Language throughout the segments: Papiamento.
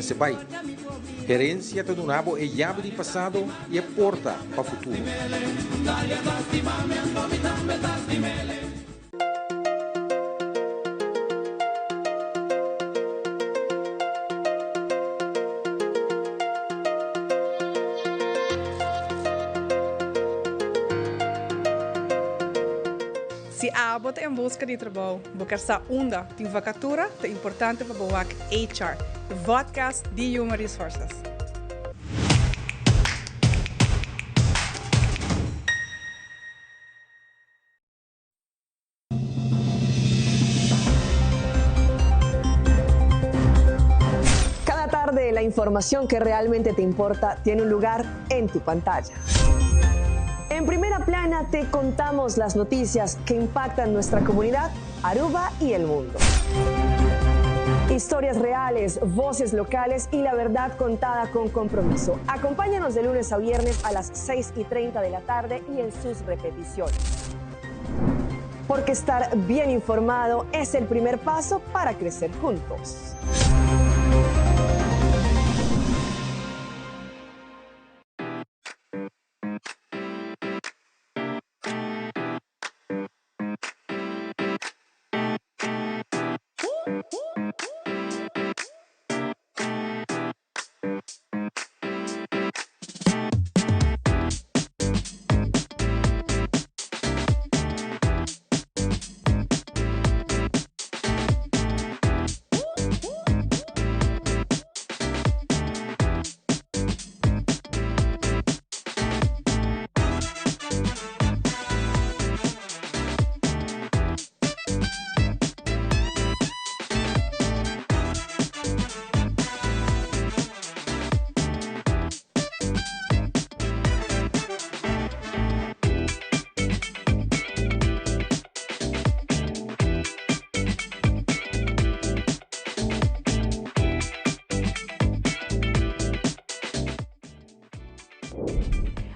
mester bai. Herensia ta duna bo e yabi di pasado i e porta pa futuro. Si abo ta en buska di trabou, bo ker sa unda tin vakatura, ta importante pa bo wak HR, e vodcast di Human Resources. Cada tarde la información que realmente te importa tiene un lugar en tu pantalla. En primera plana te contamos las noticias que impactan nuestra comunidad, Aruba y el mundo. Historias reales, voces locales y la verdad contada con compromiso. Acompáñanos de lunes a viernes a las 6 y 30 de la tarde y en sus repeticiones. Porque estar bien informado es el primer paso para crecer juntos.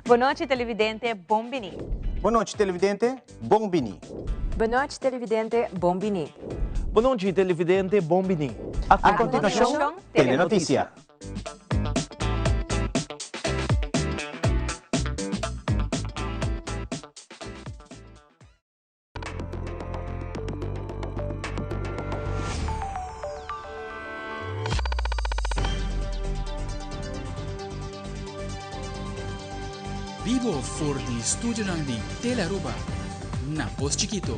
Bon nochi televidente, bon bini. Bon nochi televidente, bon bini. Bon nochi televidente, bon bini. Bon nochi televidente, bon bini. A continuacion, Telenoticia. Bibo for di studionan di Telearuba na Pos Chikito.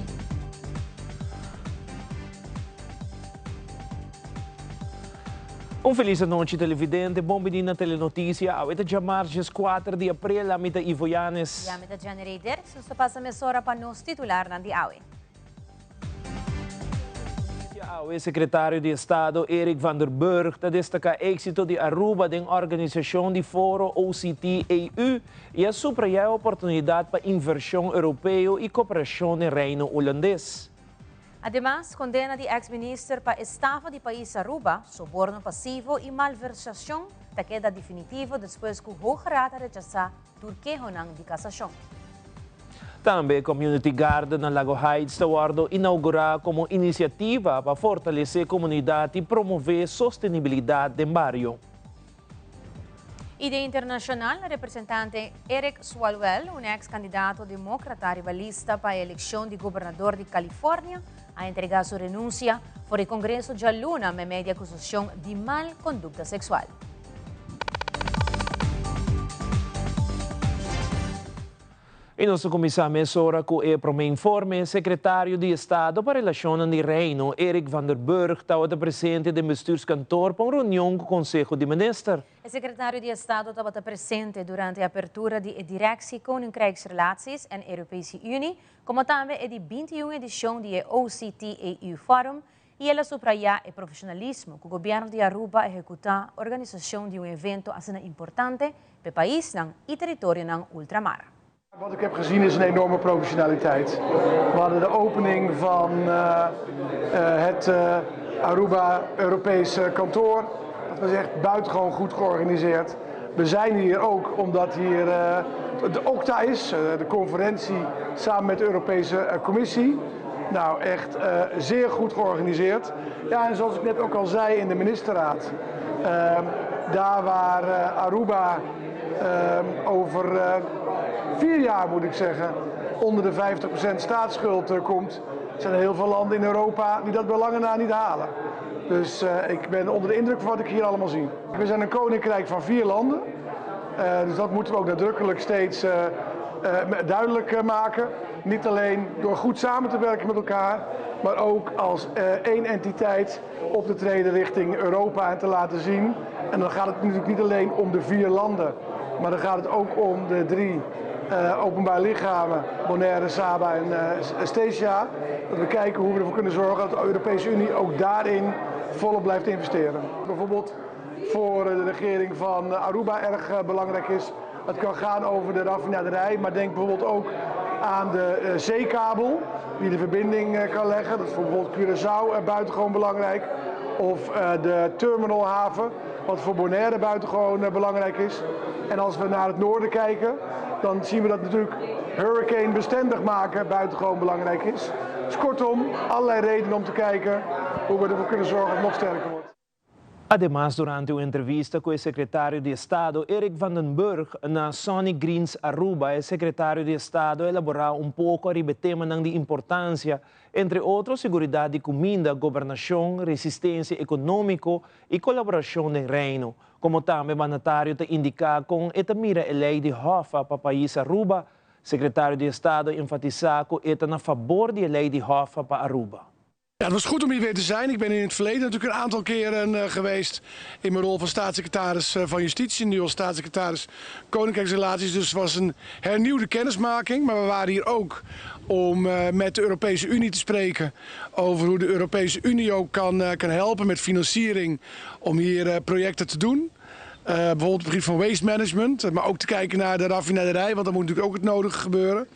Un felis anochi televidente, bon bini na Telenoticia. Awe ta djamars 4 di april, ami ta Ivo Yanes. Y ami ta Jenny Ray Dirks, nos ta pasa mesora pa nos titularnan di awe. Awe Secretario di Estado Eric van der Burg ta destaca exito di Aruba den organisacion di foro OCT-EU y a subraya e oportunidad pa inversion Europeo y cooperacion den Reino Hulandes. Ademas, condena di ex-minister pa estafa di pais Aruba, soborno pasivo y malversacion ta keda definitivo despues cu Hoge Raad a rechasa tur kehonan di casacion. Tambe Community Garden na Lago Heights ta wordo inaugura como iniciativa pa fortalece comunidad y promove sostenibilidad den bario. Y den internacional, representante Eric Swalwell, un ex candidato democrata riba lista pa e eleccion di gobernador di California, a entrega su renuncia for di Congreso djaluna meimei di acusacion di mal conducta sexual. I nos ta kuminsá mesora ku e promé informe. Sekretario di Estado pa Relashonnan di Reino, Eric van der Burg, tabata presente den Bestuurskantoor pa un reunion ku Konseho di Minister. E sekretario di Estado tabata presente durante e apertura di e Directie Koninkrijksrelaties en Europese Unie, komo tambe e di 21 edishon di e OCT-EU Forum, i el a subrayá e profeshonalismo ku gobièrnu di Aruba a ehekutá organisashon di un evento asina importante pa e paisnan i teritorionan ultramar. Wat ik heb gezien is een enorme professionaliteit. We hadden de opening van het Aruba Europees kantoor. Dat was echt buitengewoon goed georganiseerd. We zijn hier ook omdat hier de OCTA is, de conferentie samen met de Europese Commissie. Nou, echt zeer goed georganiseerd. Ja, en zoals ik net ook al zei in de ministerraad, Daar waar Aruba over 4 jaar, moet ik zeggen, onder de 50% staatsschuld komt, zijn er heel veel landen in Europa die dat bij lange na niet halen. Dus ik ben onder de indruk van wat ik hier allemaal zie. We zijn een koninkrijk van vier landen. Dus dat moeten we ook nadrukkelijk steeds duidelijk maken. Niet alleen door goed samen te werken met elkaar, maar ook als één entiteit op te treden richting Europa en te laten zien. En dan gaat het natuurlijk niet alleen om de vier landen, maar dan gaat het ook om de drie openbaar lichamen, Bonaire, Saba en Statia. Dat we kijken hoe we ervoor kunnen zorgen dat de Europese Unie ook daarin volop blijft investeren. Bijvoorbeeld voor de regering van Aruba erg belangrijk is. Het kan gaan over de raffinaderij, maar denk bijvoorbeeld ook aan de zeekabel die de verbinding kan leggen. Dat is voor bijvoorbeeld Curaçao buitengewoon belangrijk. Of de terminalhaven, wat voor Bonaire buitengewoon belangrijk is. En als we naar het noorden kijken, dan zien we dat natuurlijk hurricane bestendig maken buitengewoon belangrijk is. Dus kortom, allerlei redenen om te kijken hoe we ervoor kunnen zorgen dat het nog sterker wordt. Ademas, durante un entrevista cu e secretario di Estado Eric van den Burg na Sonic Greens Aruba, e secretario di Estado a elabora un poco riba tema di importancia, entre otro, siguridad di cuminda, gobernacion, resistencia economico y colaboracion den Reino. Como tambe e mandatario ta indica con e ta mira e ley di HOFA pa pais Aruba, secretario di Estado a enfatisa cu e ta na fabor di e ley di HOFA pa Aruba. Ja, het was goed om hier weer te zijn. Ik ben in het verleden natuurlijk een aantal keren geweest in mijn rol van staatssecretaris van Justitie, nu als staatssecretaris Koninkrijksrelaties. Dus het was een hernieuwde kennismaking. Maar we waren hier ook om met de Europese Unie te spreken over hoe de Europese Unie ook kan helpen met financiering om hier projecten te doen. Bijvoorbeeld het gebied van waste management, maar ook te kijken naar de raffinaderij, want daar moet natuurlijk ook het nodige gebeuren.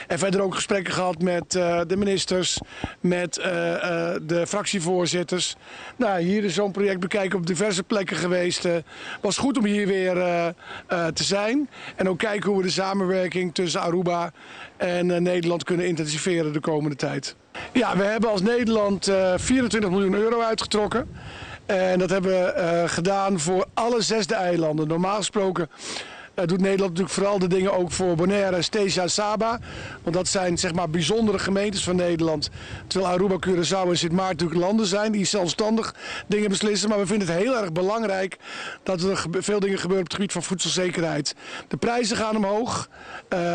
En verder ook gesprekken gehad met de ministers, met de fractievoorzitters. Nou, hier is zo'n project bekijken op diverse plekken geweest. Het was goed om hier weer te zijn. En ook kijken hoe we de samenwerking tussen Aruba en Nederland kunnen intensiveren de komende tijd. Ja, we hebben als Nederland 24 miljoen euro uitgetrokken. En dat hebben we gedaan voor alle zes de eilanden. Normaal gesproken doet Nederland natuurlijk vooral de dingen ook voor Bonaire, Statia, Saba. Want dat zijn, zeg maar, bijzondere gemeentes van Nederland. Terwijl Aruba, Curaçao en Sint Maarten natuurlijk landen zijn die zelfstandig dingen beslissen. Maar we vinden het heel erg belangrijk dat er veel dingen gebeuren op het gebied van voedselzekerheid. De prijzen gaan omhoog.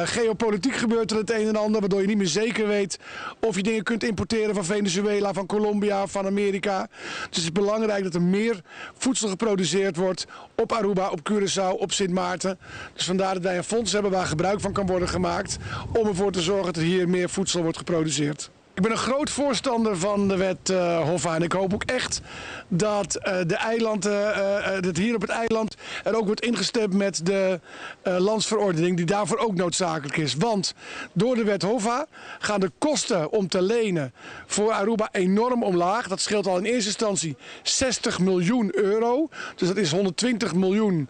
Geopolitiek gebeurt er het een en ander, waardoor je niet meer zeker weet of je dingen kunt importeren van Venezuela, van Colombia, van Amerika. Dus het is belangrijk dat er meer voedsel geproduceerd wordt op Aruba, op Curaçao, op Sint Maarten. Dus vandaar dat wij een fonds hebben waar gebruik van kan worden gemaakt om ervoor te zorgen dat er hier meer voedsel wordt geproduceerd. Ik ben een groot voorstander van de wet Hoffa en ik hoop ook echt dat de eilanden, dat hier op het eiland er ook wordt ingestemd met de landsverordening die daarvoor ook noodzakelijk is. Want door de wet Hoffa gaan de kosten om te lenen voor Aruba enorm omlaag. Dat scheelt al in eerste instantie 60 miljoen euro. Dus dat is 120 miljoen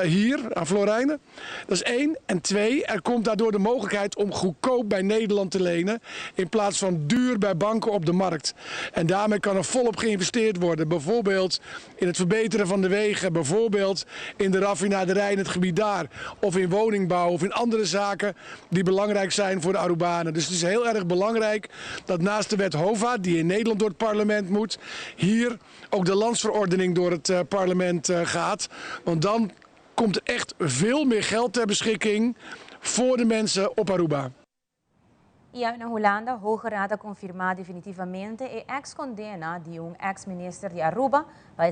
hier aan florijnen. Dat is één. En twee, er komt daardoor de mogelijkheid om goedkoop bij Nederland te lenen in plaats van duur bij banken op de markt. En daarmee kan er volop geïnvesteerd worden. Bijvoorbeeld in het verbeteren van de wegen, bijvoorbeeld in de raffinaderij in het gebied daar. Of in woningbouw of in andere zaken die belangrijk zijn voor de Arubanen. Dus het is heel erg belangrijk dat naast de wet HOVA, die in Nederland door het parlement moet, hier ook de landsverordening door het parlement gaat. Want dan komt er echt veel meer geld ter beschikking voor de mensen op Aruba. Y na Hulanda, Hoge Raad a confirma definitivamente e ex-condena di un ex-minister di Aruba pa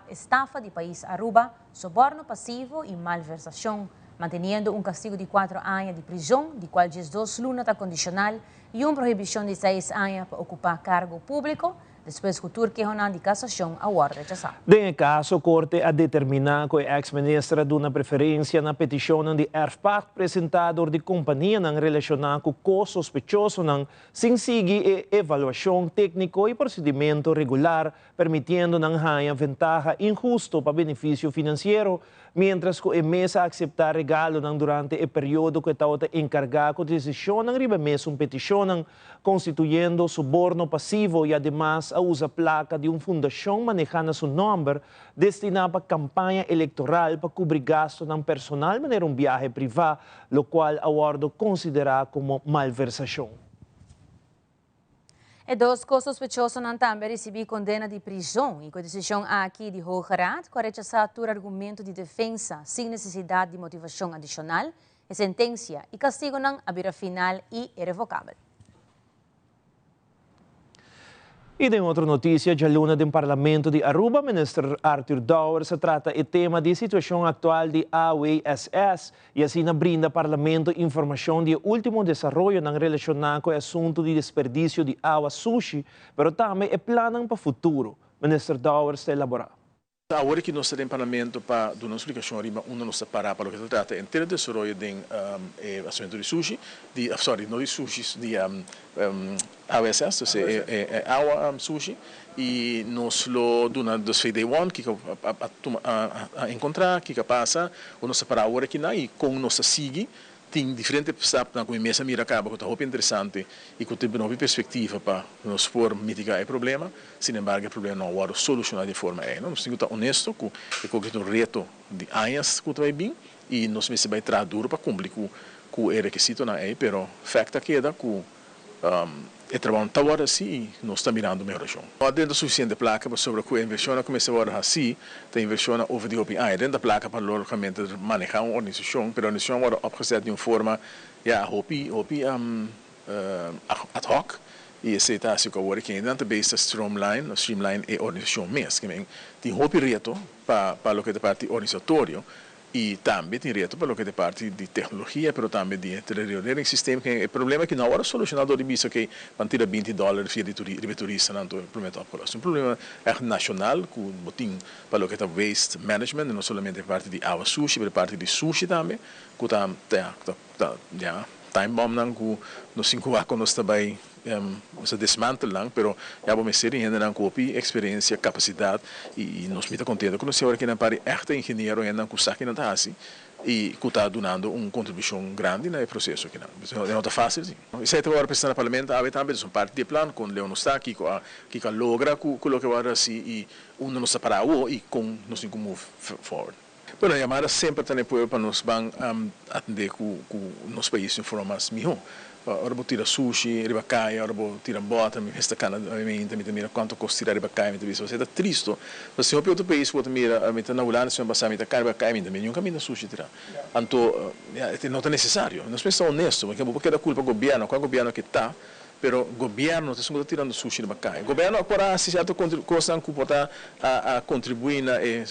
estafa di pais Aruba, soborno pasivo y malversacion, manteniendo un castigo di 4 aña di prison, di cual 12 luna ta condicional, y un prohibicion di 6 aña pa ocupa cargo publico, despues cu tur kehonan di casacion a wordo rechasa. Den caso, Corte a determina cu e ex-minister a duna preferencia na peticion di erfpacht presenta door di companianan relaciona cu co-sospechosonan sin sigui e evaluacion tecnico y procedimento regular, permitiendo nan haya ventaha inhusto pa beneficio financiero, mientras cu e mes a acepta regalonan durante e periodo cu e tabata encarga cu decisionnan riba mesun peticionnan, constituyendo soborno pasivo y ademas a usa placa di un fundacion maneha na su nomber destina pa campaña electoral pa cubri gastonan personal manera un biahe priva, locual a wordo considera como malversacion. E dos co-sospechosonan tambe a ricibi condena di prison y cu e decision aki di Hoge Raad cu a rechasa tur argumento di defensa sin necesidad di motivacion adicional, e sentencia y castigonan a bira final y irrevocabel. Y den otro noticia, djaluna den Parlamento di Aruba, Minister Arthur Dowers a trata e tema di e situacion actual di AWSS y asina brinda Parlamento informacion di e ultimo desaroyonan relaciona cu e asunto di desperdicio di awa sushi, pero tambe e plannan pa futuro, Minister Dowers ta elabora. Awor ki nos ta den Parlamento pa duna un splikashon riba unda nos ta pará pa loke ta trata henter e desaroyo den e asuntu di sushi, di, sorry, no di sushi, di AWSS, dus e awa sushi, i nos lo duna dus VD one kiko a tuma a enkontrá, kiko a pasa, unda nos ta pará awor akinan i kon nos ta sigui. Tin diferente stapnan ku mi mes a mira kaba ku ta hopi interesante i ku ta bini hopi perspektiva pa nos por mitiga e problema. Sin embargo e problema no a wòrdu solushoná di e forma ei. Nos tin ku ta honesto ku e koki ta un reto di añas ku ta bai bin i nos mester bai traha duru pa kumpli ku ku e rekisitonan ei, pero fèkt ta keda ku E trabou ta wòrdu hasí i nos ta mirando mehorashon. No a drenta sufisiente plaka pasobra ku e invershonnan ku mester wòrdu hasí ta invershonnan over di hopi aña. Drenta plaka pa lógikamente manehá un organisashon, pero e organisashon a wòrdu opgezet di un forma ya hopi hopi ad hoc i esei ta hasi ku awor e kendenan ta bezig ta stroomline streamline e organisashon mes. Tin hopi reto pa pa loke ta parti organisatorio. I tambe tin reto pa loke ta e parti di tecnologia, pero tambe di e rioleringssysteem. E problema aki no a wòrdu solushoná dor di bisa oke, ban tira binti dòler via di riba e turistanan, anto e problema ta opgelost. E un problema ègt nashonal ku bo tin pa loke ta waste management, no solamente e parti di awa sushi, pero e parti di sushi tambe ku ta ta ya time bombnan ku nos tin ku wak ku nos ta bai Nos a desmantel nan, pero ya bo mester di hendenan ku hopi eksperensia, kapasidat, i nos mi ta kontento ku nos tin awor kinan par di èkte ingeniero, hendenan ku sa kinan ta hasi i ku ta dunando un kontribushon grandi na e proseso kinan. E no ta fásil si. Esei ta wòrdu presentá na parlamento awe tambe, ta un parti di e plan kon leu nos ta, kiko a kiko a logra ku loke wòrdu hasi i unda nos ta pará awo i kon nos tin ku move forward. Bueno, e yamada semper ta na e pueblo pa nos ban atendé ku nos pais di un forma mas mihó. Ora bo tira sushi riba kaya, ora bo tira bòter, mi mes ta kana mainta, mi ta mira kuantu kos tira riba kaya, mi ta bisa, esei ta tristo. Pasobra hopi otro pais ku bo ta mira, mi ta na Hulanda siman pasá, mi ta kana riba kaya, mi ta mira niun kaminda sushi tirá. Anto, ya, no ta nesesario. Nos mester ta honesto, pasobra bo por keda kulpa gobièrnu, kua gobièrnu ke ta, Pero gobierno ta esun ku ta tirando sushi riba kaya. Gobierno a por a hasi sierto kosnan ku por ta a kontribuí na e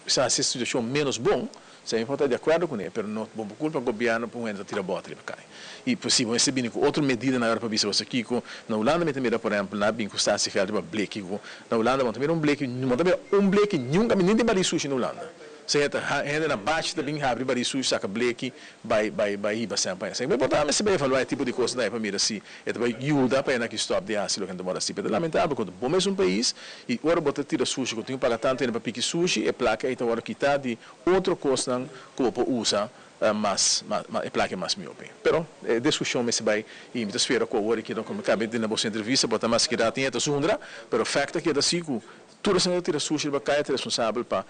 hasi e situashon ménos bon, esei mi por ta di akuerdo kuné, pero no bo por kulpa gobierno pa un hende ta tira bòter riba kaya. I pues si bo mester bini ku otro medidanan awor pa bisa bo kiko, na Hulanda mi ta mira por ehèmpel nan a bin ku statiegeld riba bleki ku na Hulanda bo no ta mira un bleki, bo no ta mira un bleki nunka ni den bari sushi na Hulanda. Esei ta hende na bachi ta bin habri bari sushi saka bleki Bai bai bai hiba sèn pa esei. Bo ta mester bai evaluá e tipo di kosnan ei pa mira si e ta bai yuda pa esnan ki stòp di hasi loke nan ta mora hasi. Pero ta lamentabel ku bo mes un pais i ora bo ta tira sushi ku tin ku paga tantu hende pa piki sushi, e plaka ei ta wòrdu kitá di otro kosnan ku bo por usa mas e plaka ei mas mihó p'e. Pero e diskushon mester bai i mi ta spera ku awor e keda komo kabe den boso entrevista bo ta mas keda tin e ta zundra, pero fèkt ta keda si ku tur esnan ku ta tira sushi riba kaya ta responsabel pa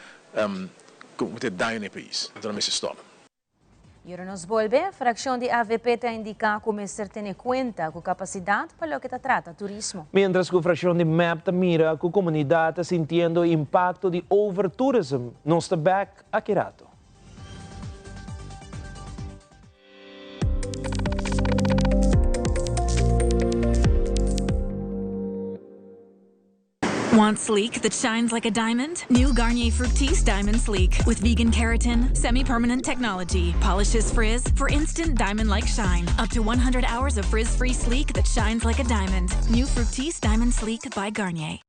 ku ta daño na e pais. Anto nan mester stòp. Y ora nos bolbe, fraccion di avp ta indica cu mester tene cuenta cu capacidad pa loke ta trata turismo. Mientras cu fraccion di mep ta mira cu comunidad ta sintiendo e impacto di overtourism. Nos ta bek aki rato. Want sleek that shines like a diamond? New Garnier Fructis Diamond Sleek with vegan keratin, semi-permanent technology, polishes frizz for instant diamond-like shine. Up to 100 hours of frizz-free sleek that shines like a diamond. New Fructis Diamond Sleek by Garnier.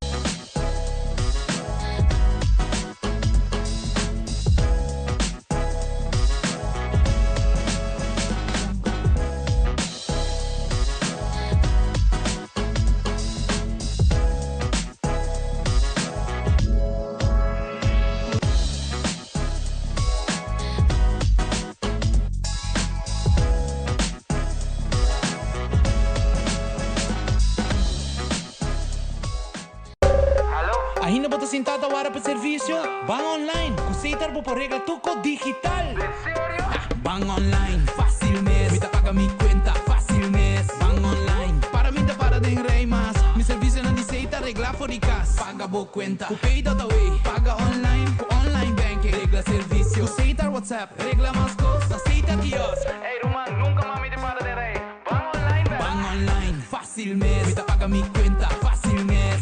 Ban online, ku Setar bo por regla tur kos digital! Den serio? Ban online, fácil mes, mi ta paga mi kuenta fácil mes. Ban online, para mi ta para den rij mas, mi servisionan di Setar regla for di kas. Paga bo kuenta ku Pay.awe, paga online ku online banking, regla servisio ku Setar WhatsApp, regla mas kos na Setar kiosk. Ey ruman, nunka mas mi ta para den rij. Ban online bèk! Ban online, fácil mes, mi ta paga mi kuenta fácil mes.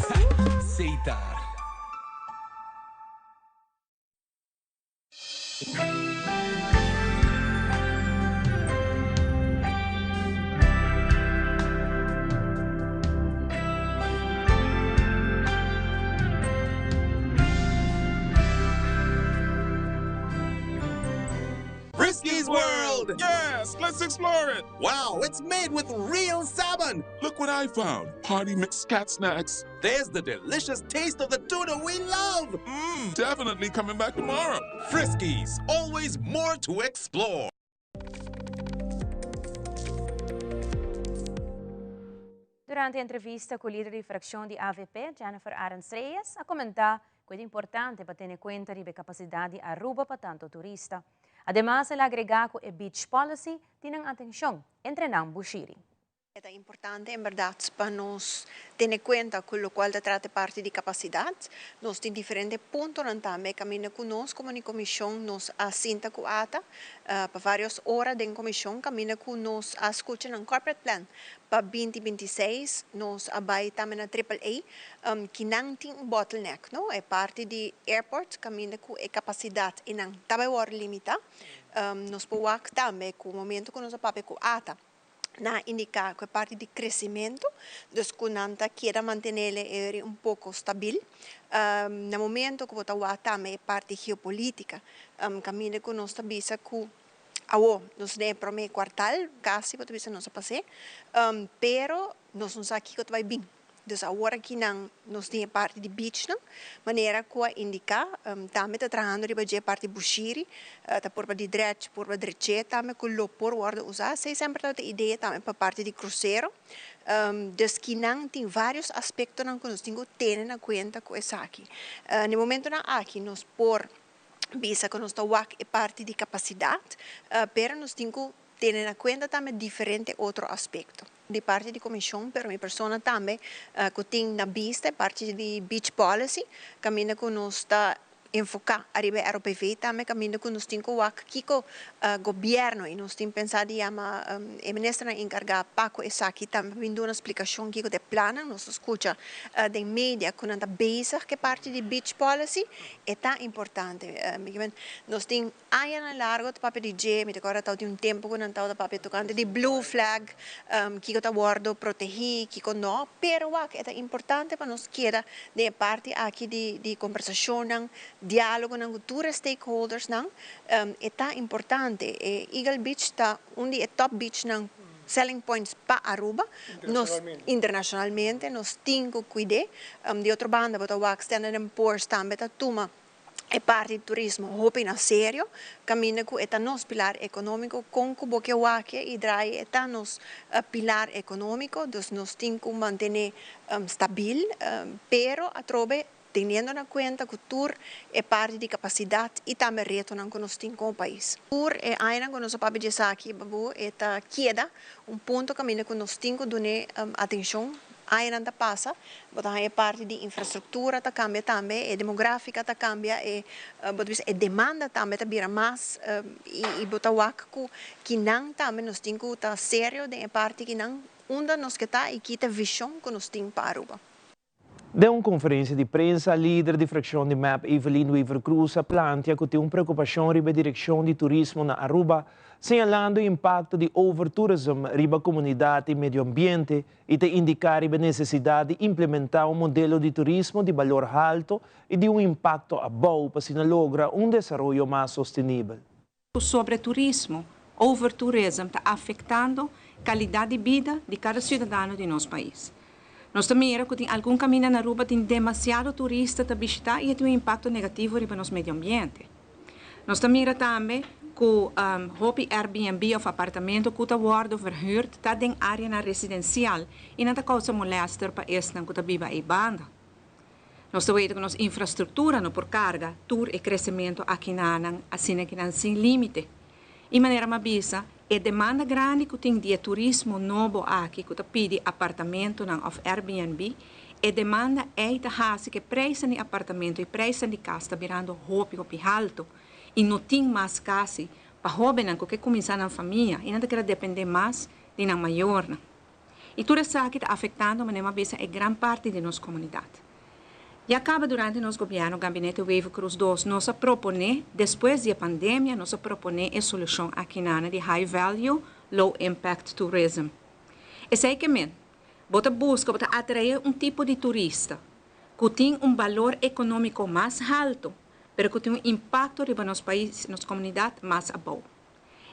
Setar. Friskies World! Yes, let's explore it! Wow, it's made with real salmon! Look what I found! Party mix cat snacks. There's the delicious taste of the tuna we love! Mmm, definitely coming back tomorrow. Friskies, always more to explore. Durante entrevista cu lider di fraccion di AVP, Jennifer Arends Reyes, a comenta cu ta importante pa tene cuenta di capacidad di Aruba pa tanto turista. Ademas, el a agrega cu e beach policy tin atencion entre nan Bushiri. Ta importante, en berdad, pa nos tene cuenta cu loke ta trata parti di capacidad. Nos tin diferente punto tambe, caminda cu nos como comision nos a sinta cu ATA pa varios ora den comision, caminda cu nos a scucha un corporate plan pa 2026, nos a bay tambe na AAA, cu nan tin un bottleneck, no? E parti di airport, caminda cu e capacidad y nan tambe ta limita. Nos por tambe cu momento cu nos a papia cu ATA, nan a indica cu e parti di crecemento, dus cu nan ta kier mantene un poco stabil. Na momento cu ta tambe e parti geopolitica, caminda cu nos ta bisa cu awo, nos den prome kwartaal, casi, bo bisa nos a pasa, pero nos no sa kico ta bay bin. Dus awor aki nan nos tin parti di beach nan, manera cu a indica, tambe ta trahando riba e parti Bushiri, ta por di dredge, por drecha tambe cu lo por wordo usa. Esey semper ta idea tambe pa parti di crucero. Dus cu nan tin varios aspecto nan cu nos tin cu tene na cuenta cu esaki. Na momento nan aki nos por bisa cu nos ta wak e parti di capacidad, pero nos tin cu tene na cuenta tambe diferente otro aspecto. Di parti di comision, pero mi persona tambe, cu tin na bista parti di beach policy, caminda cu nos ta enfoca ariba ROPV tambe, caminda cu nos tin cu wak kico gobierno y nos tin pensa di yama e minister encarga pa cu esaki tambe bin duna explicacion kico ta e plan. Nos scucha den media cu nan ta bezig cu parti di beach policy e ta importante. Nos tin aña largo ta papia di dje, mi ta corda tin un tempo cu nan ta papia tocante di blue flag, kico ta wordo protegi, kico no, pero wak ta importante pa nos keda den parti aki di conversacion nan, dialogo nan cu tur stakeholders nan, ta importante. E Eagle Beach ta un di e top beach nan selling points pa Aruba. Nos internacionalmente nos tin cu cuida. Di otro banda, bo ta wak Standard Poor's tambe ta tuma e parti di turismo hopi na serio, caminda cu e ta nos pilar economico, con cu bo kier wak e y draai e ta nos pilar economico, dus nos tin cu mantene stabil, pero atrobe teniendo na cuenta cu tur e parti di capacidad y tambe reto nan cu nos tin como pais. Tur e aña cu nos papia di esaki, babu, e ta keda un punto caminda cu nos tin cu duna atencion. Aña ta pasa, bo e parti di infrastructura ta cambia tambe, e demografica ta cambia, e e demanda tambe ta bira mas y bo ta wak cu kinan tambe nos tin cu ta serio den e parti kinan unda nos kier ta y ki ta vision cu nos tin pa Aruba. Den un conferencia di prensa, lider di fraccion di MEP, Evelyn Wever-Croes, a plantea cu tin un preocupacion riba direccion di turismo na Aruba, señalando e impacto di overtourism riba comunidad y medio ambiente y ta indica e necesidad di implementa un modelo di turismo di balor halto y di un impacto abou pa asina logra un desaroyo mas sostenibel. Sobre turismo, overtourism ta afectando calidad di bida di cada ciudadano di nos pais. Nos tambe mira cu tin algun caminda na Aruba tin demasiado turista ta bishita y tin un impacto negativo riba nos medio ambiente. Nos tambe mira tambe cu hopi Airbnb of apartamento cu ta wordo verhuurd ta den area na residencial y nan ta causa molester pa esnan cu ta biba e banda. Nos ta weten ku nos infrastruktura no por karga tur e kresementu akinanan asina kinan sin límite. I manera m'a bisa, e demanda grandi ku tin di e turismo nobo aki ku ta pidi apartamentonan òf Airbnb, e demanda ei ta hasi ku e preisnan di apartamento i preisnan di kas ta birando hopi hopi haltu i no tin mas kasi pa hóbennan ku ke kuminsá nan famia i nan ta keda dependé mas di nan mayornan. I tur esaki ta afektando manera m'a bisa e gran parti di nos komunidat. Ya kaba durante nos gobièrnu Gabinete Wever-Croes dos nos a proponé, despues di e pandemia nos a proponé e solushon akinana di high value, low impact tourism. Esei ke men, bo ta buska, bo ta atraé un tipo di turista ku tin un balor ekonómiko mas haltu, pero ku tin un impakto riba nos pais, nos komunidat mas abou.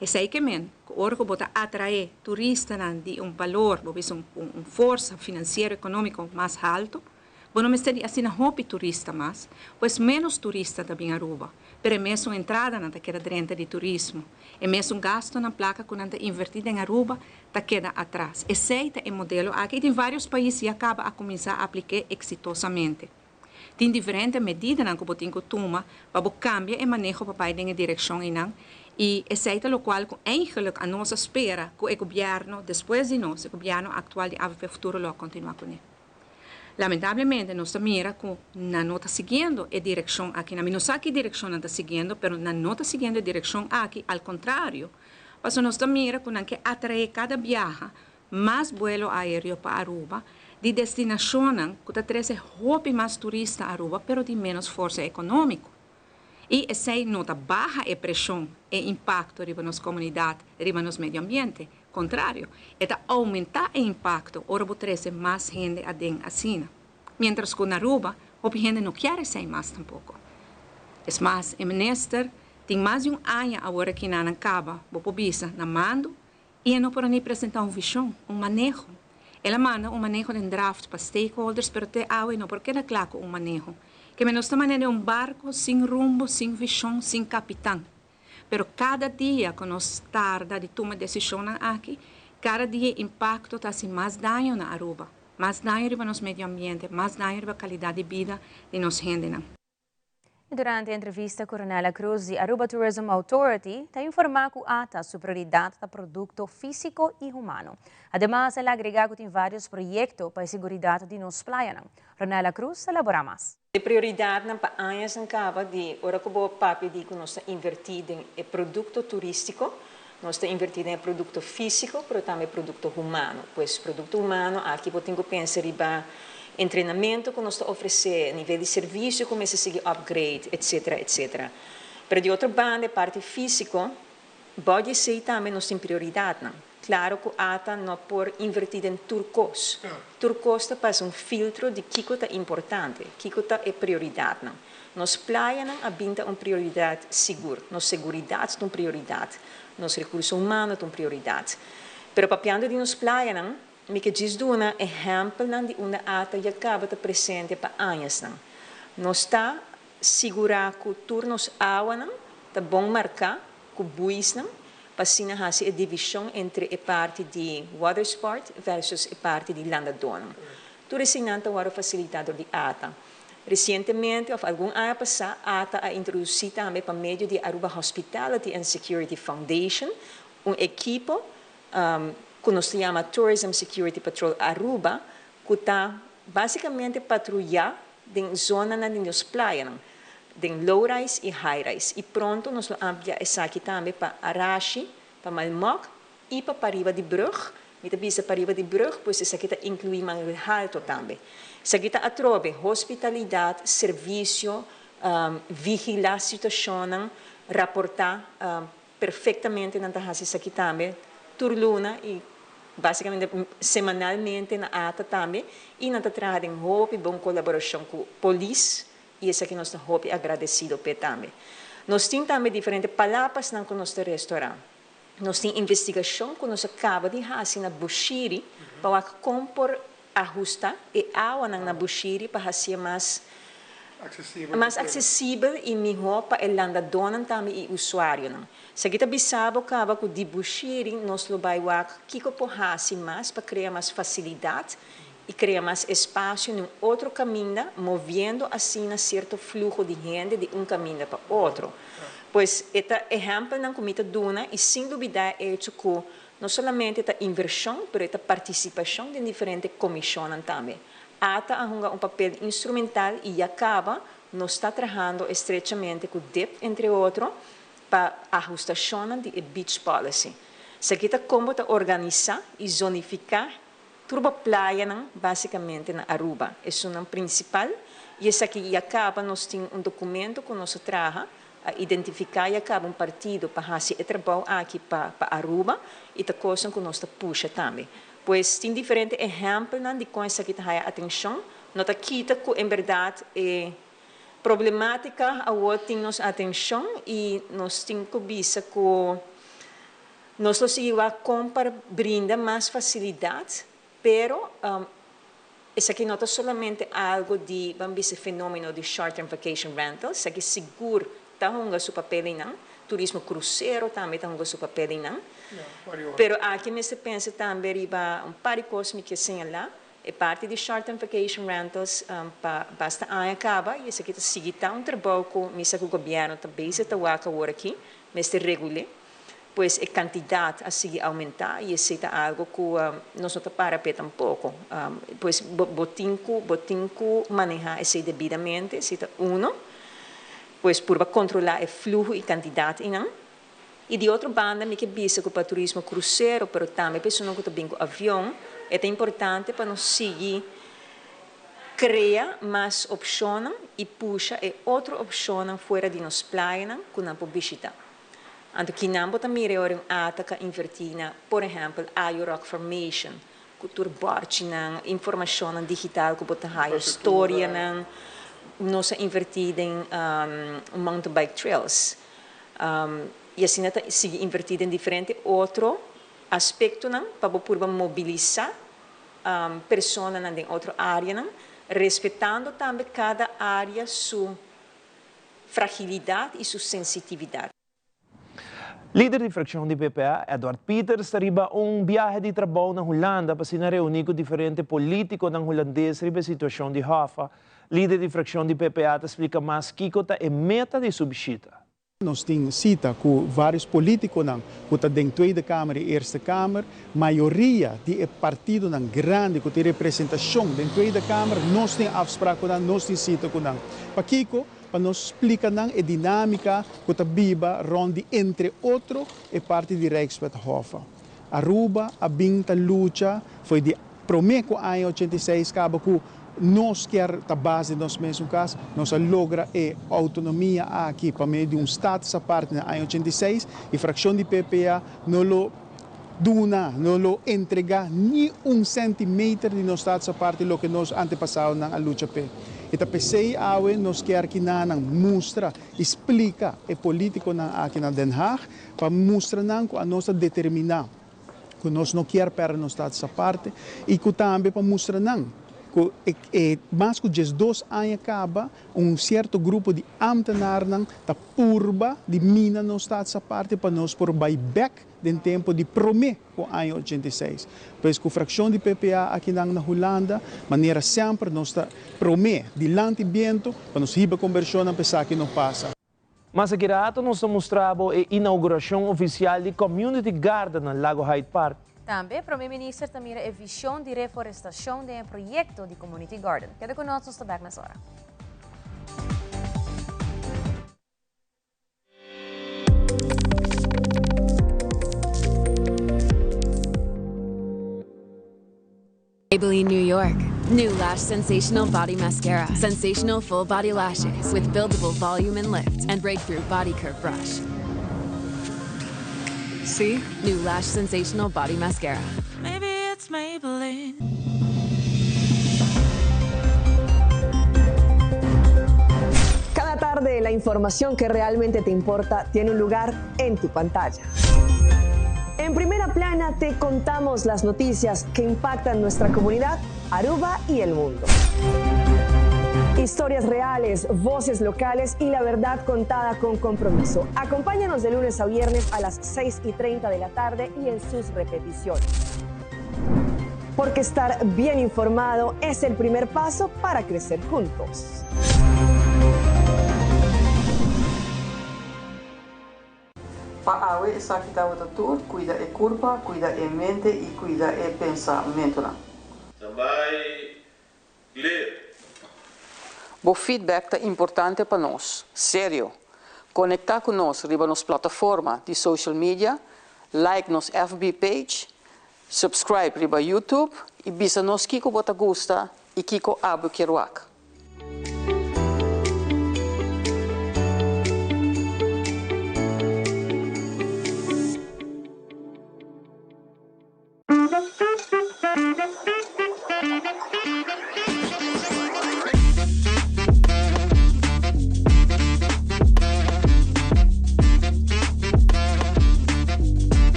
Esei ke men ku ora ku bo ta atraé turistanan di un balor, bo bisa un un forsa finansiero ekonómiko mas haltu, bo no mester di asina hopi turista mas, pues ménos turista ta bin Aruba, pero e mesun entradanan ta keda drenta di turismo, e mesun gastunan, plaka ku nan ta invertí den Aruba ta keda atras. Esei ta e modelo aki i tin vários pais ya kaba a kuminsá aplik'é eksitosamente. Tin diferente medidanan ku bo tin ku tuma pa bo kambia e maneho pa bai den e direkshon einan i esei ta lokual ku eigenlik anos a spera ku e gobièrnu despues di nos, e gobièrnu aktual di avp Futuro lo a kontinuá kuné. Lamentablemente nos ta mira ku nan no ta siguiendo e direkshon aki. Mi no sa ki direkshon nan ta siguiendo pero nan no ta siguiendo e direkshon aki, al kontrario, pasobra nos ta mira ku nan ke atraé kada biaha mas buelo aereo pa Aruba di destinashonnan ku ta trese hopi mas turista Aruba pero di ménos forsa ekonómiko. I esei no ta baha e preshon, e impakto riba nos komunidat, riba nos medio ambiente. Kontrario, e ta oumentá e impakto ora bo trese mas hende aden asina. Miéntras ku na Aruba hopi hende no kier esei mas tampoko. Es mas, e minister tin mas di un aña awor aki nan kaba, bo por bisa, na mando I e no por a ni presentá un vishon, un maneho. El a manda un maneho den draft pa stakeholders pero te awe no por keda kla ku un maneho. Keme nos ta manera den un barko sin rumbo, sin vishon, sin kapitan. Pero kada dia ku nos tarda di tuma desishonnan aki, kada dia e impakto ta hasi mas daño na Aruba, mas daño riba nos medio ambiente, mas daño riba kalidat di bida di nos hendenan. Durante entrevista cu Ronella Cruz di Aruba Tourism Authority, ta informa cu ATA su prioridad ta producto fisico y humano. Ademas, el a agrega cu tin varios proyecto pa e seguridad di nos playanan. Ronella Cruz ta elabora mas. E prioridadnan pa añanan caba di ora cu bo papia di cu nos ta inverti den e producto turistico, nos ta inverti den e producto fisico, pero tambe e producto humano. Pues producto humano aki bo tin cu pensa riba entrenamento cu nos ta ofrece, nivel di servicio cu mester sigui upgrade, etcetera, etcetera. Pero di otro banda e parti fisico, bao di esey tambe nos tin prioridadnan. Claro cu ATA no por inverti den tur cos. Tur cos ta pasa un filtro di kico ta importante, kico ta e prioridadnan. Nos playanan a bin ta un prioridad sigur, nos seguridad ta un prioridad, nos recurso humano ta un prioridad. Pero papiando di nos playanan, Mi ke djis duna ehèmpelnan di unda ata ya kaba ta presente pa añasnan. Nos ta sigurá ku tur nos awanan ta bon marká ku buisnan pa asina hasi e divishon entre e parti di watersport versus e parti di landadónan. Tur eseinan ta wòrdu fasilitá dor di ata. Resientemente òf algun aña pasá ata a introdusí tambe pa medio di Aruba Hospitality and Security Foundation un ekipo ku nos ta yama Tourism Security Patrol Aruba, ku ta básikamente patruyá den zonanan di nos playanan, den low rise i high rise. I pronto nos lo amplia esaki tambe pa Arashi, pa Malmok i pa pariba di brùg. Mi ta bisa pariba di brùg, pues esaki ta inkluí Mangel Halto tambe. Esaki ta atrobe hospitalidat, servisio, vigilá situashonnan, raportá Perfectamente nan ta haci esaki tambe tur luna y basicamente semanalmente na ata tambe y nan ta traha den hopi bon colaboracion cu polis y esaki nos ta hopi agradecido p'e tambe. Nos tin tambe diferente palapasnan cu nos ta restaura. Nos tin investigacion cu nos a caba di haci na Bushiri pa wak con por ahusta e awanan na Bushiri pa hacié mas mas accesibel y miho pa e landadónan tambe y usuarionan. Esaki ta bisa bo caba cu di Bushiri nos lo bay wak kico por haci mas pa crea mas facilidad. i krea mas espasio den un otro kaminda, moviendo asina sierto fluho di hende di un kaminda pa otro. Pues e ta ehèmpelnan ku mi ta duna i sin lubidá e echo ku no solamente ta invershon, pero e ta partisipashon den diferente komishonnan tambe. Ata a hunga un papel instrumental i ya kaba nos ta trahando estrechamente ku dip, entre otro, pa ahustashonnan di e beach policy. Esaki ta kon bo ta organisá i zonifiká tur bo playanan básikamente na Aruba, esunnan prinsipal, i esaki ya kaba nos tin un dokumento ku nos a traha, a identifiká ya kaba un partido pa hasi e trabou aki pa pa Aruba i ta kosnan ku nos ta pusha tambe. Pues tin diferente ehèmpelnan di kon esaki ta haya atenshon, no ta kita ku en bèrdat e Problematica awor tin nos atencion y nos tin cu bisa cu nos lo sigui wak con pa brinda mas facilidad, pero esaki no ta solamente algo di, ban bisa, fenomeno di short term vacation rentals, esaki sigur ta hunga su papel eynan, turismo crucero tambe ta hunga su papel eynan, pero aki mester pensa tambe riba un par di cos mi kier señala. E parti di short term vacation rentals pa basta aña caba y esaki ta sigui ta un trabou cu misa cu gobierno ta bezig ta wak awor aki, mester regule, pues e cantidad a sigui aumenta y esey ta algo cu nos no ta para p'e tampoco. Pues bo bo tin cu bo tin cu maneha esey debidamente, esey ta uno, pues purba controla e fluho y cantidad eynan. I di otro banda mi ke bisa ku pa turismo krusero pero tambe pa esunnan ku ta bin ku avion e ta importante pa nos sigui krea mas opshonnan i pusha e otro opshonnan fuera di nos playanan ku nan por bishita. Anto kinan bo ta mira e ora un ata ka invertí na por ehèmpel Ayo Rock Formation ku tur bòrchinan, informashonnan digital ku bo ta haya, storianan. Nos a invertí den mountain bike trails. I asina ta sigui invertí den diferente otro aspektonan pa bo purba mobilisá personanan den otro áreanan, respetando tambe kada área su fragilidat i su sensitividat. Lider di frakshon di PPA, Edward Pieters, ta riba un biahe di trabou na Hulanda pa asina reuní ku diferente polítikonan hulandes riba e situashon di Hoffa. Lider di frakshon di PPA ta splika mas kiko ta e meta di su bishita. Nos tin sita ku vários polítikonan ku ta den Tweede Kamer i Eerste Kamer. Mayoria di e partidonan grandi ku tin representashon den Tweede Kamer, nos tin afsprak ku nan, nos tin sita ku nan. Pakiko? Pa nos splika nan e dinámika ku ta biba rònt di entre otro e parti di Rijkswet Hoffa. Aruba a bin ta lucha fo'i di promé ku aña 86 kaba ku nos kier ta bas di nos mesun kas, nos a logra e outonomia aki pa medio di un status aparte na aña 86 i frakshon di PPA no lo duna, no lo entregá ni un sèntimeter di nos status aparte loke nos antepasadonan a lucha p'e. I ta p'esei awe nos kier kinanan mustra i splika e polítikonan aki na Den Haag pa mustra nan ku anos ta determiná ku nos no kier pèrdè nos status aparte i ku tambe pa mustra nan ku e mas ku diesdos aña kaba un sierto grupo di ámtenarnan ta purba di mina nos status aparte pa nos por bai bèk den tempo di promé ku aña 86. Pues ku frakshon di PPA akinan na Hulanda, manera semper nos ta promé dilanti biento pa nos hiba kombershonnan pa esaki no pasa. Mas aki rato nos ta mustra bo e inauguracion oficial di Community Garden na Lago Hyde Park. Tambe Prome Minister ta mira e vision di reforestacion den e proyecto di Community Garden. Keda cu nos, nos ta bek mesora. Maybelline New York. New Lash Sensational Body Mascara. Sensational full body lashes with buildable volume and lift and breakthrough body curve brush. See? New Lash Sensational Body Mascara. Maybe it's Maybelline. Cada tarde la información que realmente te importa tiene un lugar en tu pantalla. En primera plana te contamos las noticias que impactan nuestra comunidad, Aruba y el mundo. Historias reales, voces locales y la verdad contada con compromiso. Acompáñanos de lunes a viernes a las 6 y 30 de la tarde y en sus repeticiones. Porque estar bien informado es el primer paso para crecer juntos. Pa awe esaki tabata tur, cuida e curpa, cuida e mente y cuida e pensamentonan. Ta bai clear. Bo feedback ta importante pa nos. Serio! Conecta cu nos riba nos plataforma di social media, like nos FB page, subscribe riba YouTube y bisa nos kico bo ta gusta y kico abo kier wak.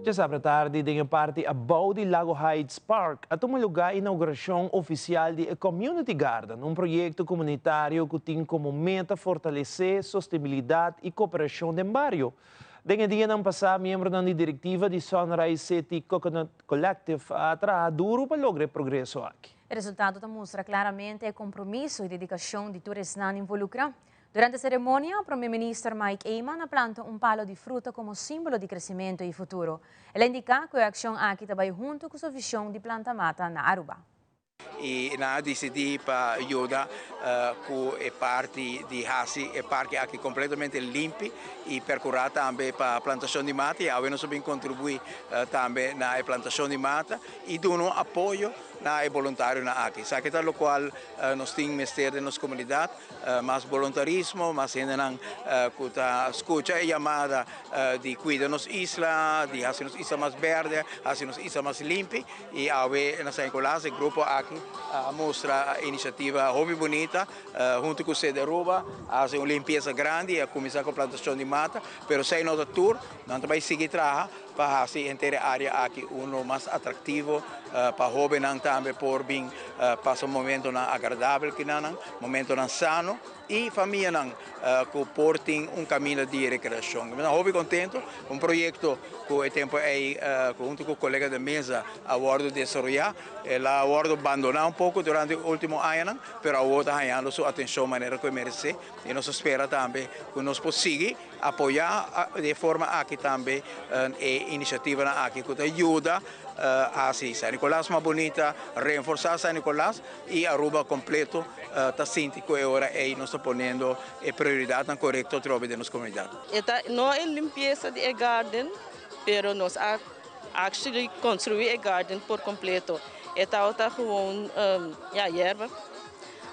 Djasabra tardi den e parti abou di Lago Heights Park a tuma lugá inaugurashon ofisial di e Community Garden, un proyekto komunitario ku tin komo meta fortalesé sostenibilidat i koperashon den bario. Den e dianan pasá miembronan di direktiva di Sunrise City Coconut Collective a traha duru pa logra e progreso aki. E resultado ta mustra klaramente e kompromiso i dedikashon di tur esnan involukrá. Durante e seremonia, Prome Minister Mike Eman a planta un palo di fruta komo símbolo di kresementu i futuro. El a indiká ku e akshon aki ta bai huntu ku su vishon di planta mata na Aruba. I nan a disidí pa yuda ku e parti di hasi e parke aki kompletamente limpi i perkurá tambe pa plantashon di mata i awe nos a bin kontribuí tambe na e plantashon di mata i duna un apoyo na e boluntarionan aki. Esaki ta lokual nos tin mester den nos komunidat. Mas boluntarismo, mas hendenan ku ta skucha e yamada di kuida nos isla, di hasi nos isla mas bèrdè, hasi nos isla mas limpi. I awe na San Nicolas e grupo aki a mustra inisiativa hopi bunita huntu ku Sede Aruba a hasi un limpiesa grandi i a kuminsá ku plantashon di mata, pero esei no ta tur, nan ta bai sigui traha pa hasi henter e área aki uno mas atraktivo pa hóbennan tambe por bin pasa momentonan agradabel kinanan, momentonan sano i famianan ku por tin un kaminda di rekreashon. Mi ta hopi kontentu, un proyekto ku e tempu ei huntu ku kolega de mesa a wòrdu desaroyá. El a wòrdu bandoná un poko durante e último añanan, pero awor ta hañando su atenshon manera ku e meresé i nos ta spera tambe ku nos por sigui Apoyá di e forma aki tambe e inisiativanan aki ku ta yuda hasi San Nicolas mas bunita, reenforsá San Nicolas i Aruba kompleto ta sinti ku e ora ei nos ta poniendo e prioridatnan korekto atrobe den nos komunidat. E ta no e limpiesa di e garden, pero nos a actually construi e garden por completo. E tabata gewoon ya yerba.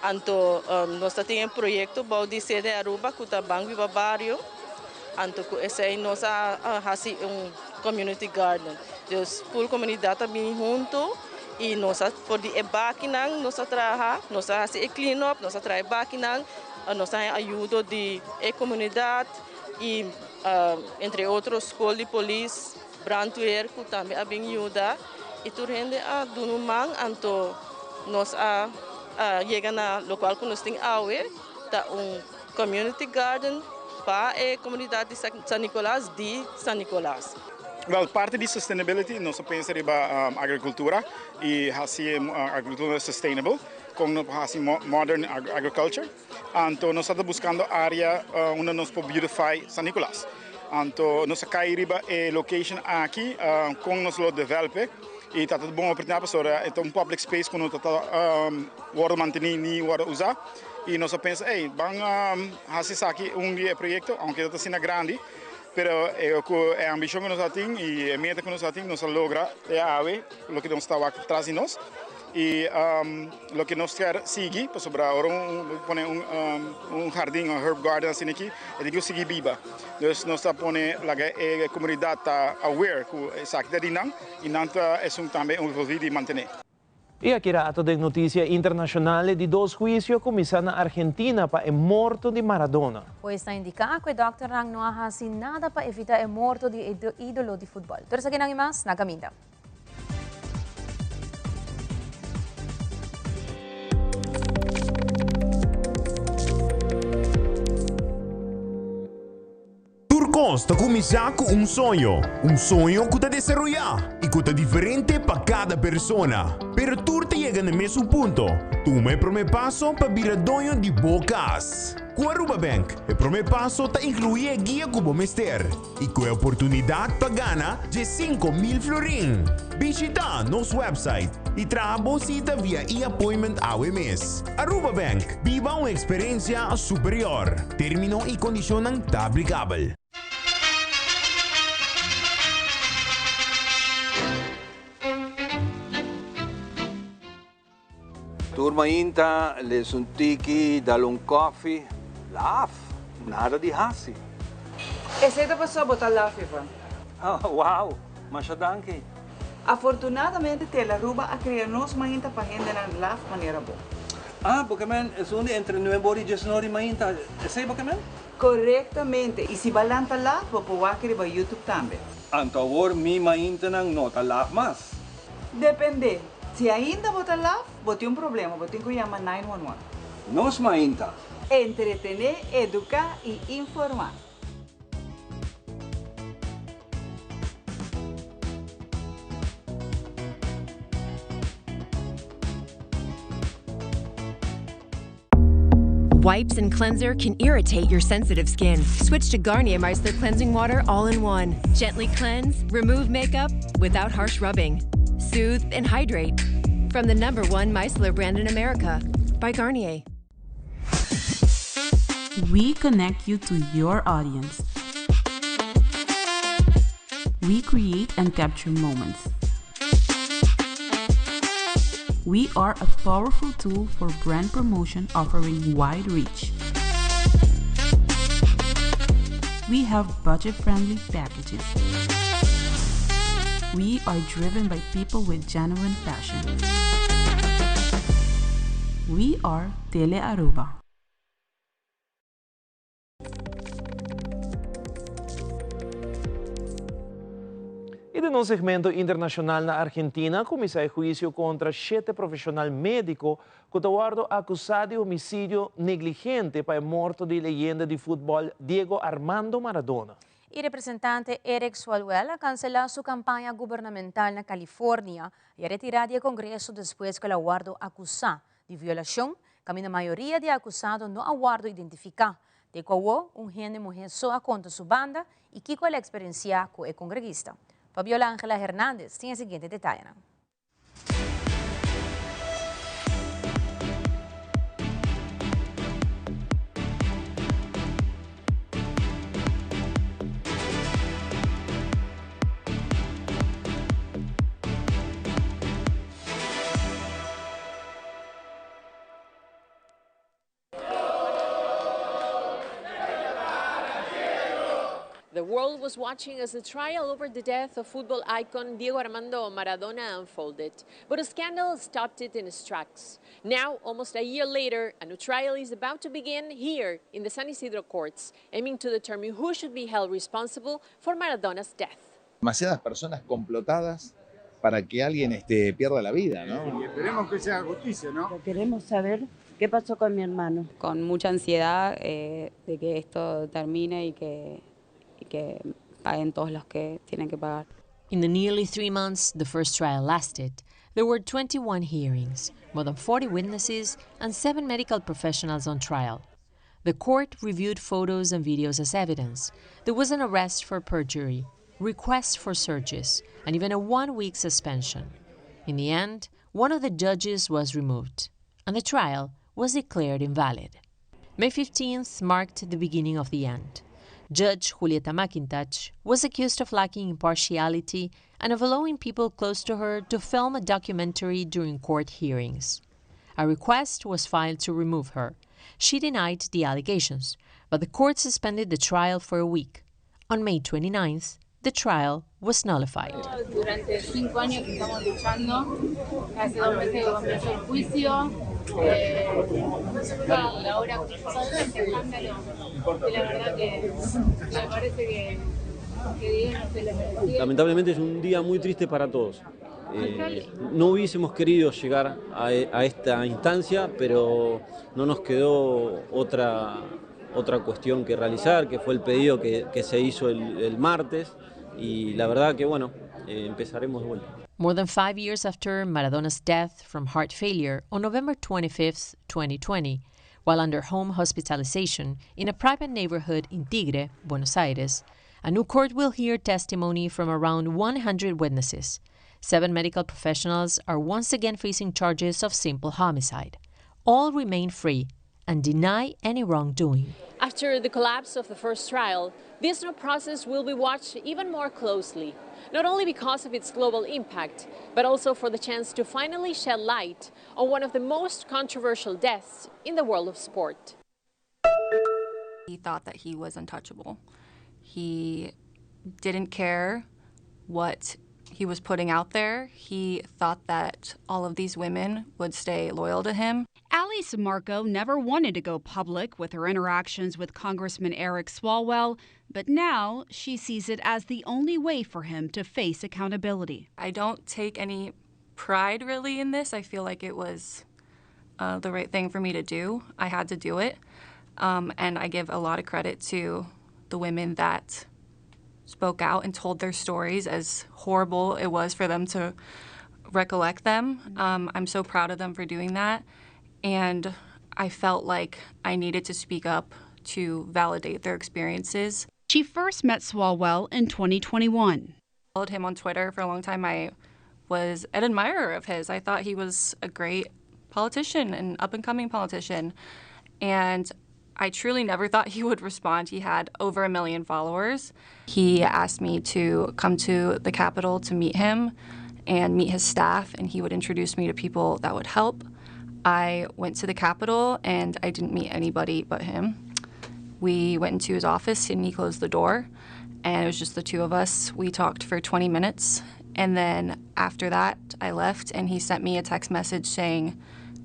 Anto nos ta tin e proyecto bou di Sede Aruba cu ta Ban Biba Bario. Anto cu esey nos a haci un community garden. Dus full comunidad ta bini hunto y nos a for di e bakinan nos a traha, nos a haci e clean up, nos a traha e bakinan, nos a haña ayudo di e comunidad y entre otro scol di polis, brandweer cu tambe a bin yuda y tur hende a duna un man anto nos a yega na locual cu nos tin awe ta un community garden pa e comunidad di San Nicolas di San Nicolas. Wel, parti di sustainability nos a pensa riba agricultura y haci agricultura sustainable, con nos por haci modern agriculture. Anto nos ta buscando area unda nos por beautify San Nicolas. Anto nos a cay riba e location aki con nos lo develop y ta ta bon oportunidad pasobra e ta un public space cu no ta ta wordo manteni ni wordo usa y nos a pensa ey ban haci esaki un di e proyecto aunke no ta asina grandi pero cu e ambicion cu nos a tin y e meta cu nos a tin nos a logra e awe loke nos ta wak tras di nos. Y loke nos kier sigui, pasobra ora un pone un hardin, un herb garden asina aki, e tin ku sigui biba. Dus nos ta pone laga e komunidat ta aware ku esaki ta di nan y nan ta esun tambe envolvi di mantené. Y aki rato den noticia internacional e di dos huicio a cuminsa na Argentina pa e morto di Maradona. Hues ta indica cu e dokternan no a haci nada pa evita e morto di e idolo di futbol. Tur esakinan y mas na caminda. Tur kos ta kuminsá ku un soño, un soño ku ta desaroyá i ku ta diferente pa kada persona. Pero tur ta yega na e mesun punto, tuma e promé paso pa bira doño di bo kas. Ku Aruba Bank, e promé paso ta inkluí e guia ku bo mester i ku e oportunidat pa gana 15,000 florin. Bishitá nos website i traha bo sita via e-appointment awe mes. Aruba Bank, biba un eksperensia superior. Término i kondishonnan ta aplikabel. Tur mainta les un tiki, dal un koffie, laf, nada di hasi. Esei ta pasobra bo ta laf, Ivan. Wow, masha danki. Afortunadamente Tele Aruba a crea nos mainta pa hendenan laf manera bo. Ah, bo ke men esun di entre nuebe ora y diesnor di mainta, esei bo ke men? Corectamente, y si bo a lanta laf, bo por wak riba YouTube tambe. Anto awor mi maintanan no ta laf mas. Depende. Si ainda bo ta laf, bo tin un problema, bo tin cu yama 911. Nos mainta. Entretene, educa y informa. Wipes and cleanser can irritate your sensitive skin. Switch to Garnier Micellar Cleansing Water all in one. Gently cleanse, remove makeup without harsh rubbing. Soothe and hydrate. From the number one micellar brand in America by Garnier. We connect you to your audience. We create and capture moments. We are a powerful tool for brand promotion offering wide reach. We have budget friendly packages. We are driven by people with genuine passion. We are Tele Aruba. Y den nos segmento internacional na Argentina a cuminsa e huicio contra shete profesional medico cu ta wordo acusa di homicidio negligente pa e morto di leyenda di futbol Diego Armando Maradona. E representante Eric Swalwell a cancela su campaña gubernamental na California y a retira di e Congreso despues cu el a wordo acusa di violacion, caminda mayoria di e acusado no a wordo identifica. Te cu awo, un hende muhe so a conta su banda y kico el a experiencia cu e congreguista. Fabiola Angela Hernandez tin e siguiente detayenan. The world was watching as the trial over the death of football icon Diego Armando Maradona unfolded. But a scandal stopped it in its tracks. Now, almost a year later, a new trial is about to begin here in the San Isidro courts, aiming to determine who should be held responsible for Maradona's death. Demasiadas personas complotadas para que alguien este, pierda la vida, ¿no? Y esperemos que sea justicia, ¿no? Queremos saber qué pasó con mi hermano. Con mucha ansiedad eh, de que esto termine y que, y que paguen todos los que tienen que pagar. In the nearly three months the first trial lasted, there were 21 hearings, more than 40 witnesses, and seven medical professionals on trial. The court reviewed photos and videos as evidence. There was an arrest for perjury, requests for searches, and even a one week suspension. In the end, one of the judges was removed, and the trial was declared invalid. May 15th marked the beginning of the end. Judge Julieta Makintach was accused of lacking impartiality and of allowing people close to her to film a documentary during court hearings. A request was filed to remove her. She denied the allegations, but the court suspended the trial for a week. On May 29th, The trial was nullified. Durante cinco años que estamos luchando, hace dos meses que comenzó el juicio, eh, y ahora todo este escándalo, que la verdad que me parece que, que Diego no se lo merecía. Lamentablemente es un día muy triste para todos. Eh, no hubiésemos querido llegar a, a esta instancia, pero no nos quedó otra, otra cuestión que realizar, que fue el pedido que, que se hizo el, el martes, y la verdad que bueno, eh, empezaremos de vuelta. More than five years after Maradona's death from heart failure on November 25, 2020, while under home hospitalization in a private neighborhood in Tigre, Buenos Aires, a new court will hear testimony from around 100 witnesses. Seven medical professionals are once again facing charges of simple homicide. All remain free and deny any wrongdoing. After the collapse of the first trial, this new process will be watched even more closely, not only because of its global impact, but also for the chance to finally shed light on one of the most controversial deaths in the world of sport. He thought that he was untouchable. He didn't care what he was putting out there. He thought that all of these women would stay loyal to him. Ali Sammarco never wanted to go public with her interactions with Congressman Eric Swalwell, but now she sees it as the only way for him to face accountability. I don't take any pride really in this. I feel like it was uh, the right thing for me to do. I had to do it. Um, and I give a lot of credit to the women that spoke out and told their stories, as horrible it was for them to recollect them. Um, I'm so proud of them for doing that. And I felt like I needed to speak up to validate their experiences. She first met Swalwell in 2021. Followed him on Twitter for a long time. I was an admirer of his. I thought he was a great politician, an up and coming politician. And I truly never thought he would respond. He had over a million followers. He asked me to come to the Capitol to meet him and meet his staff, and he would introduce me to people that would help. I went to the Capitol and I didn't meet anybody but him. We went into his office and he closed the door, and it was just the two of us. We talked for 20 minutes, and then after that, I left, and he sent me a text message saying,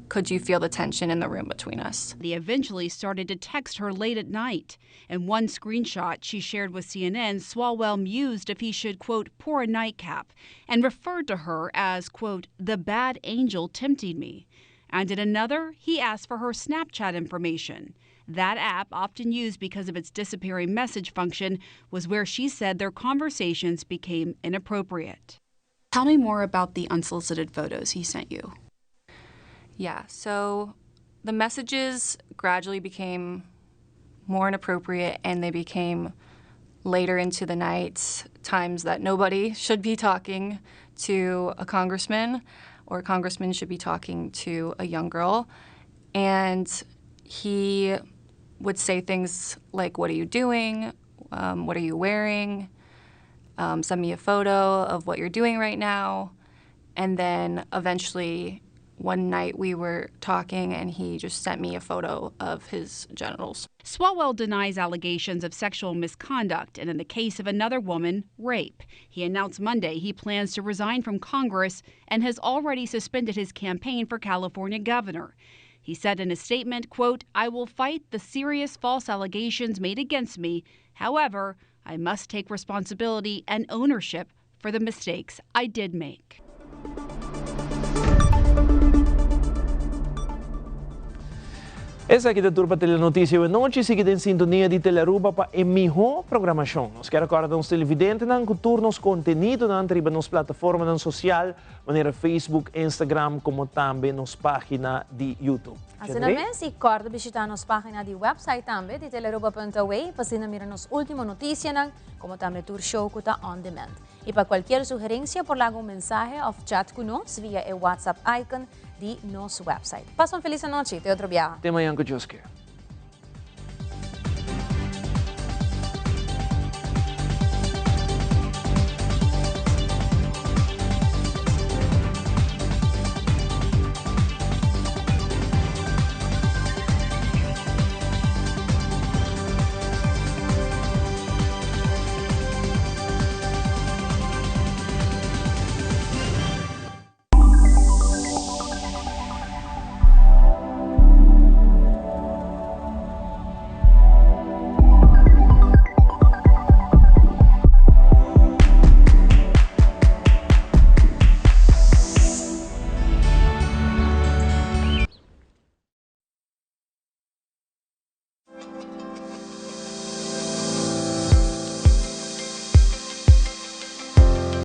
Could you feel the tension in the room between us? He eventually started to text her late at night. In one screenshot she shared with CNN, Swalwell mused if he should, quote, pour a nightcap and referred to her as, quote, the bad angel tempting me. And in another, he asked for her Snapchat information. That app, often used because of its disappearing message function, was where she said their conversations became inappropriate. Tell me more about the unsolicited photos he sent you. Yeah, so the messages gradually became more inappropriate and they became later into the night, times that nobody should be talking to a congressman or a congressman should be talking to a young girl. And he would say things like, What are you doing? Um, what are you wearing? Um, send me a photo of what you're doing right now. And then eventually, one night we were talking and he just sent me a photo of his genitals. Swalwell denies allegations of sexual misconduct and, in the case of another woman, rape. He announced Monday he plans to resign from Congress and has already suspended his campaign for California governor. He said in a statement, quote, I will fight the serious false allegations made against me. However, I must take responsibility and ownership for the mistakes I did make. Esaki ta tur pa Telenoticia awe nochi. Sigui den sintonia di Telearuba pa e miho programacion. Nos kier recorda nos televidentenan cu tur nos contenidonan ta riba nos plataformanan social manera Facebook, Instagram como tambe nos pagina di YouTube. Asina mes y corda bishita nos pagina di website tambe di telearuba.awe pa asina mira nos ultimo noticianan como tambe tur show cu ta on demand. Y pa cualkier sugerencia por laga un mensahe of chat cu nos via e WhatsApp icon di nos website. Pasa un feliz anochi, te otro biaha. Te mañan cu Dios kier.